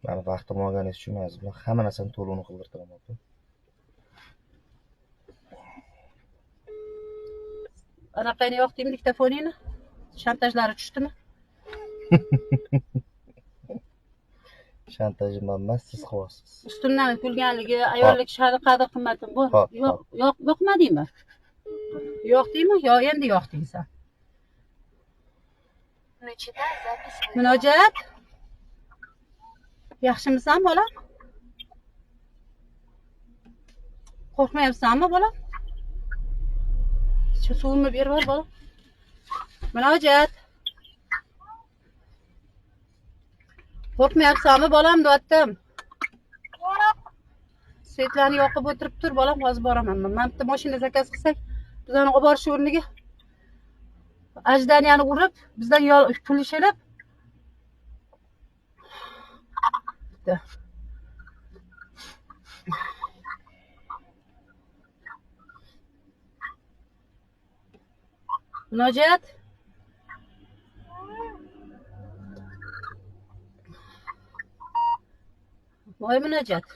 Mani vaqtim olganingiz uchun men siz bilan hamma narsani to'lovini qildirtiraman opa. Anaqani yoqdingmi diktofoningni? Shantajlari tushdimi? Shantajim emas, siz qilyapsiz. Ustimdan kulganligi, ayollik sha'ni qadr qimmatim bor. Yo'q, yo'q, yoqmadingmi? Yoqdingmi? Yo, endi yoqding sen. Munojat. Yaxshimisan bolam? Qo'rqmayapsanmi bolam? Shu suvimni berib yubor bolam. Munojat. Qo'rqmayapsanmi bolam deyaptim. Svetlarni yoqib o'tirib tur bolam, hozir boraman. Men bitta mashina zakaz qilsak, bizani olib borish o'rniga ajdaniyani urib, bizdan pul ishilib. Bitta. Munojat. Voy Munojat.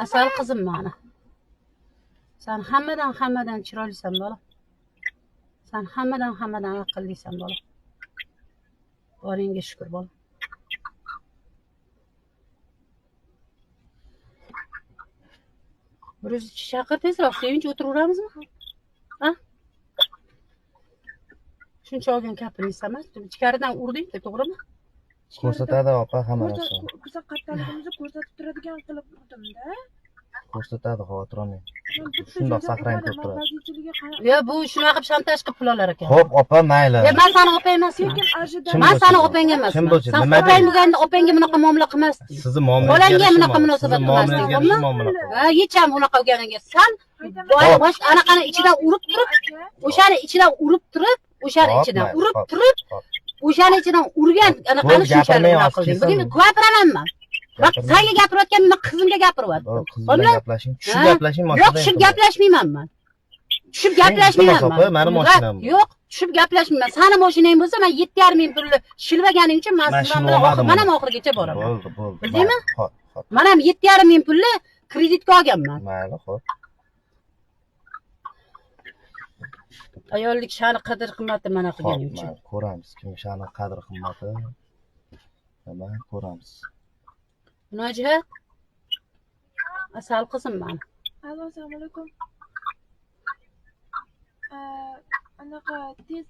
Asal qizim mani. Sen hammadan chiroylisan bolam. Sen hammadan aqllisan bolam. Boringga shukr bolam. Bir o'zi chaqir tezroq, sevinch o'tiraveramizmi? Ha? Shuncha olgan kapini emas, ichkaridan urding-da, to'g'rimi? Ko'rsatadi opa hamma narsani. Ko'rsa qattaligimizni ko'rsatib turadigan qilib urdim-da. Ko'rsatadi, xavotir olmang. Shundoq saqlang ko'p turadi. Yo, bu shunaqa qilib shantaj qilib pul olar ekan. Xo'p, opa, mayli. Yo, men seni opang emasman. Men seni opang emasman. Sen opang bo'lganda opangga bunaqa muomala qilmasding. Sizni muomalangizga bolangga bunaqa munosabat qilmasding. Ha, hech ham unaqa bo'lganiga san bosh anaqani ichidan urib turib, o'shani ichidan urib turib, o'shani ichidan urib turib, o'shani ichidan urgan anaqani shunchalik unaqa qilding. Bugun gapiraman men. Bak senga gapirayotgan men qizimga gapiryaptim. Qiz bilan gaplashing, tushib gaplashing, mashinaga. Yo'q, tushib gaplashmayman men. Tushib gaplashmayman men. Meni mashinam. Yo'q, tushib gaplashmayman. Seni mashinang bo'lsa, men 7,5 ming pulni shilvaganing uchun men siz bilan men ham oxirigacha boraman. Bo'ldi, bo'ldi. Bildingmi? Xo'p, xo'p. Men ham 7,5 ming pulni kreditga olganman. Mayli, xo'p. Ayollik sha'ni qadr qimmati mana qilganing uchun. Ko'ramiz, kim sha'ni qadr qimmati. Nima ko'ramiz. Munojat. Asal qizim mani. Alo, assalomu alaykum. Anaqa tez